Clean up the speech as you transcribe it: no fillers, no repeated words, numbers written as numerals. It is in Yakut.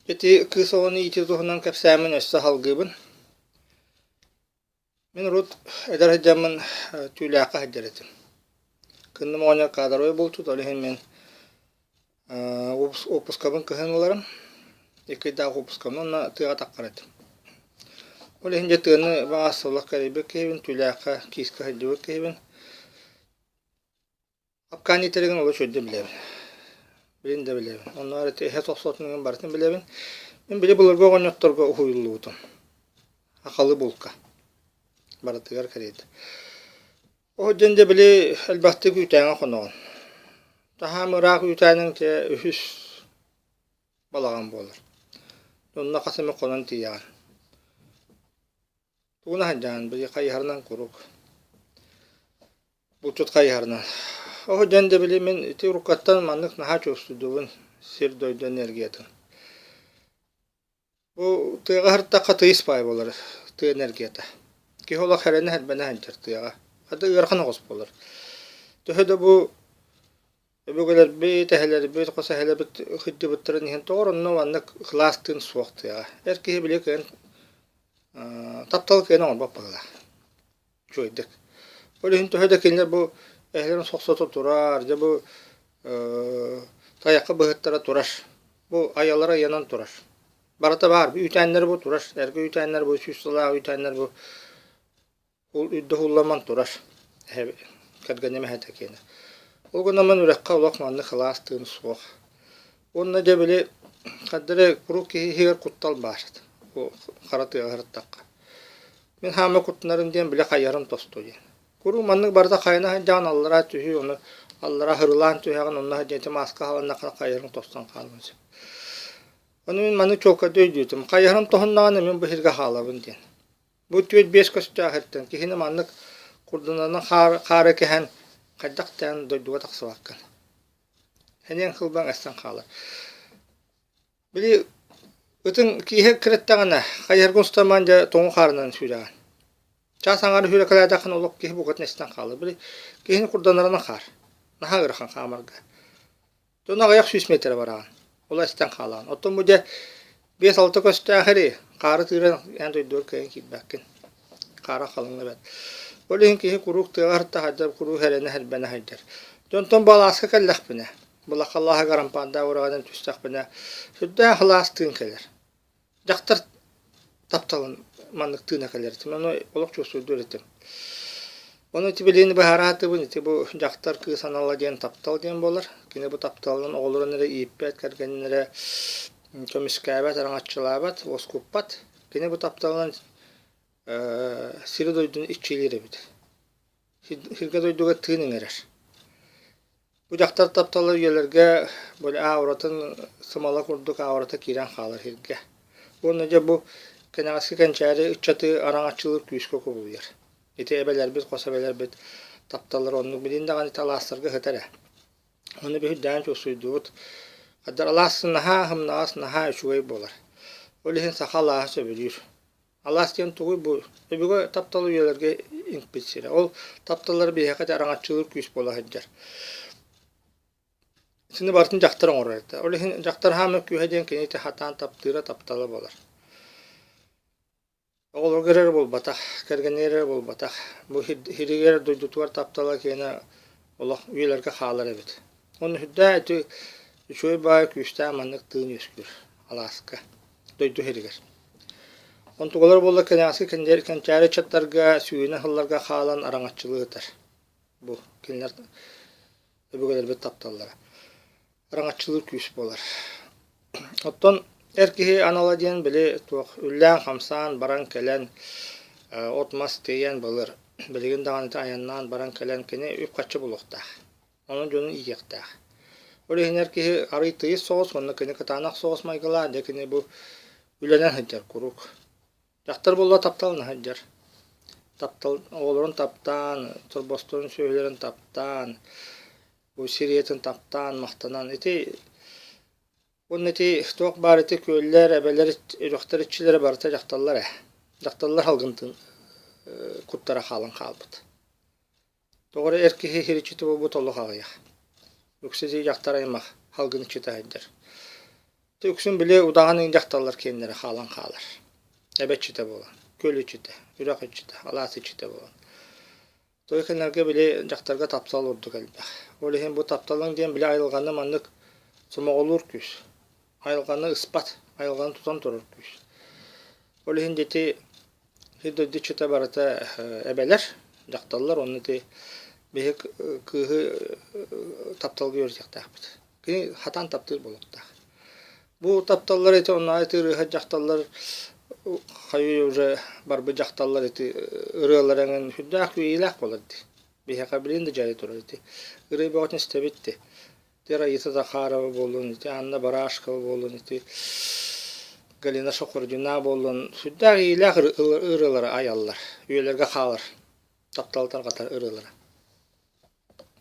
Ити кыыс оҕону иитии туһунан кэпсээммин өссө салгыыбын. Мин урут эдэр сылдьаммын түүлээххэ сылдьар этим. Кынным оҕонньор кадровай булчут, ол иһин мин уоппускабын кыһын ыларым, икки ыйдаах уоппускабын уонна тыаҕа таххар этим. Ол иһин дьэ тыаны баҕас олох кэрийбит киһибин, түүлээххэ, киискэ сылдьыбыт киһибин. Апкаан иитэригин олус үөрдэ билэбин. Билин да билэбин. Оннооҕор ити эһэ сохсотун барытын билэбин. Мин били былыргы оҕонньотторго уһуйуллубутум. Акалы булка. Барытыгар кэриэтэ. Ол дьон дьэ били элбэхтик үүтээҥҥэ хоноҕун. Таһаам ыраах үүтээниҥ дьэ үһүс балаҕан буолар. Онно хас эмэ хонон тиийэҕин. Тугун аһайдаан били хайыһарынан куруук. Булчут хайыһарынан. Ол дьон да били мин ити уруккаттан маннык наһаа чувствуйдубун сир-дойду энергиятын. Бу тыаҕа сырыттахха тыйыс баай буолар тыа энергията. Киһи олох эрэнэ-эрбэнэ сылдьар тыаҕа. Хата ыарахан оҕус буолар. Төһө да бу өбүгэлэрбит, эһэлэрбит, хос эһэлэрбит сылдьыбыттарын иһин тоҕо онно маннык кылаас тыын суох тыаҕа. Эр киһи били кыайан таптал кыайан оҥорбот быһыылаах. Үчүгэйдик. Ол иһин төһө да кинилэр бу эһэлэрин сохсото турар, дьэ бу тайахха быһыттара турар. Бу айалара ыйанан турар. Барыта баар. Үүтээннэр бу турар. Эргэ үүтээннэр бу, сүүс сыллаах үүтээннэр бу үрдэ уһулламан турар. Эһэ кэргэним эһэтэ киэнэ. Ол гынан үрэххэ олох маннык сылаас тыын суох. Уонна дьэ били ханна эрэ куруук киһи иһигэр куттал баар. Бу хара тыаҕа сырыттахха. Мин хаама куттанарым диэн били хайарым тосту диэн. Куруук маннык барыта хайана сылдьаҕын аллараа түһүү, ону аллара һырылаан түһэҕин, онно сылдьан ити мааска хааланнаххына хайарыҥ тостон хаалыан сөп. Ону мин маннык чуолкайдыы өйдүүтүм. Хайыһарым тоһуннаҕына мин бу сиргэ хаалабын диэн. Бу түөрт-биэс көстөөх сиртэн киһини маннык курдунанан хаар, хаары кэһэн хайдах дээн дойдуга тахсыбаккын. Эниэҥ кылбаҥ эстэн хаалар. Били ытыҥ кииһэ кирэттэҕинэ, хайыһаргын устамаан дьэ тоҥу хаарынан сүүрэҕин. Чаас аҥаара сүүрэкэлээтэххинэ олох киһи букатын эстэн хаалар. Били киһини курданарынан хаар. Наһаа ыарахан хаамарга. Дьон аҕыйах сүүс миэтэрэ бараҕын. Ол эстэн хаалаҕын. Оттон бу дьэ биэс-алта көстөөх эри хаары тыыран эн дойдугар кыайан киирбэккин. Хаара халыҥа бэрт. Ол иһин киһи куруук тыаҕа сырта сылдьар, куруук эрэнэ-сэрбэнэ сылдьар. Дьонтон бу алааска кэллэхпинэ, Былахалааһыгар Ампаардаах ураҕынан түстэхпинэ, сүрдээх алаас тыын кэлэр. Дьахтар тапталын маннык тыына кэлэр этим. Ону олох чувствуйдуур этим. Ону ити билигин быһаара сатыыбын. Ити бу дьахтар кыыс анала диэн таптал диэн буолар. Кини бу тапталын оҕолорун эрэ ииппэт, кэргэнин эрэ көмүскээбэт, араҥаччылаабат, уоскуппат. Кини бу тапталынан сири-дойдуну иччилиир эбит. Сиргэ-дойдуга тыын иҥэрэр. Бу дьахтар таптала үйэлэргэ били ауратын сымала курдук аурата киирэн хаалар сиргэ. Уонна дьэ бу кэнэҕэски кэнчээри ыччаты араҥаччылыыр күүскэ кубулуйар. Ити эбэлэрбит, хос эбэлэрбит тапталлара оннук билин даҕаны ити алаастарга сытар ээ. Ону биһирдээн чугсуйдубут. Хаддар алаас наһаа аһымнаҕас, наһаа үчүгэй буолар. Ол иһин саха алааһы сөбүлүүр. Алаас диэн тугуй бу? Өбүгэ таптала үйэлэргэ иҥпит сирэ. Ол тапталлара биһиэхэ араҥаччылыыр күүс буола сылдьар. Итини барытын дьахтар оҥорор этэ. Ол иһин дьахтар хаамар күүһэ диэн кини ити хатаан таптыыра таптала буолар. Оҕолорго эрэ буолбатах, кэргэнигэр эрэ буолбатах. Бу сиригэр дойдутугар таптала киэнэ олох үйэлэргэ хаалар эбит. Уонна сүрдээх ити үчүгэй баайы күүстээх маннык тыын үөскүүр алааска, дойду сиригэр. Онтугалар буолла кэнэҕэски кэнчээри ыччаттарга сүүнэ сылларга хаалан араҥаччылыы сытар. Бу кинилэр өбүгэлэрбит тапталлара. Араҥаччылыыр күүс буолар. Оттон эр киһи анала диэн били туох үллээн-хамсаан баран-кэлэн от-мас тиэйэн былыр билигин даҕаны айаннаан баран-кэлэн кини үп-харчы булуохтаах. Онон дьону иитиэхтээх. Ол иһин эр киһи арый тыйыс соҕус уонна кини кытаанах соҕус майгылаах, дьэ кини бу үлэнэн сылдьар куруук. Дьахтар буолла тапталын сылдьар. Таптал оҕолорун таптаан, торбосторун сүөһүлэрин таптаан, бу сир ийэтин таптаан, махтанан ити уонна ити туох баар ити күөллэр, эбэлэр, үрэхтэр иччилэрэ барыта дьахталлар ээ. Дьахталлар салгынтын куттара хаалан хаалбыт. Тоҕо эрэ эр киһи һириччитэ буолбут олох аҕыйах. Үксэ дьахтар аймах салгын иччитэ сылдьар. Үксүн били удаҕан дьахталлар киэннэрэ хаалан хаалар. Эбэ иччитэ буолан, күөл иччитэ, үрэх иччитэ, алаас иччитэ буолан. Той кинилэргэ били дьахтарга таптал ордук элбэх. Ол иһин бу тапталыҥ диэн били айылҕаны маннык сомоҕолуур күүс. Айылҕаны ыспат, айылҕаны тутан турар күүс. Ол иһин дьити сир дойду иччитэ барыта эбэлэр, дьахталлар уонна ити биһи кыыһы тапталга үөрэтиэхтээхпит. Кини хатаан таптыыр буолуохтаах. Бу тапталлар ити онно ити ырыаһыт дьахталлар хайыы уже барбыт дьахталлар ити ырыалар эҥин сүрдээх күүһүлээх буолар дии. Биһиэхэ билин да дьайа турар ити. Ырыа бөҕөтүн истэбит дии. Ити Раиса Захарова буоллун, ити Анна Барашкова буоллун, ити Галина Шахурдина буоллун сүрдээх иилээх ырыалары айаллар, үйэлэргэ хаалар таптал тарҕатар ырыалара.